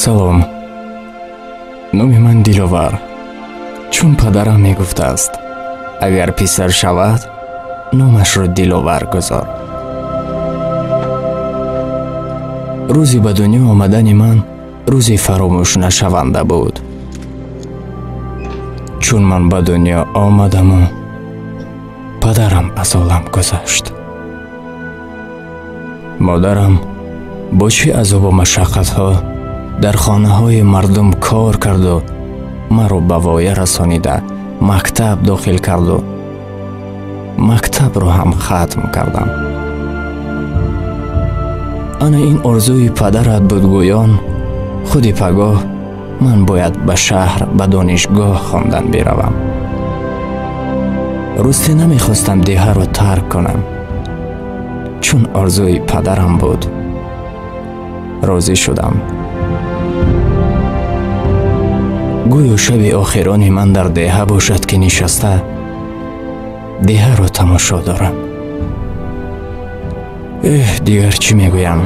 Салом. Номи ман Диловар. Чун падарам мегуфтааст, агар писар шавад, номашро Диловар гузор. Рӯзи ба дунё омадани ман рӯзи фаромӯшнашаванда буд. Чун ман ба дунё омадаму падарам аз олам гузашт. Модарам бо чӣ азобу машаққатҳо дар хонаҳои мардум кор карду маро ба воя расонида мактаб дохил карду мактабро ҳам хатм кардам. Ана ин орзуи падарат буд, гӯён худи пагоҳ ман бояд ба шаҳр ба донишгоҳ хондан биравам. Росте намехостам деҳаро тарк кунам, чун орзуи падарам буд. Розӣ шудам. Гӯё шаби охирони ман дар деҳа бошад, ки нишаста деҳаро тамошо дорам. Эҳ, дигар чӣ мегӯям?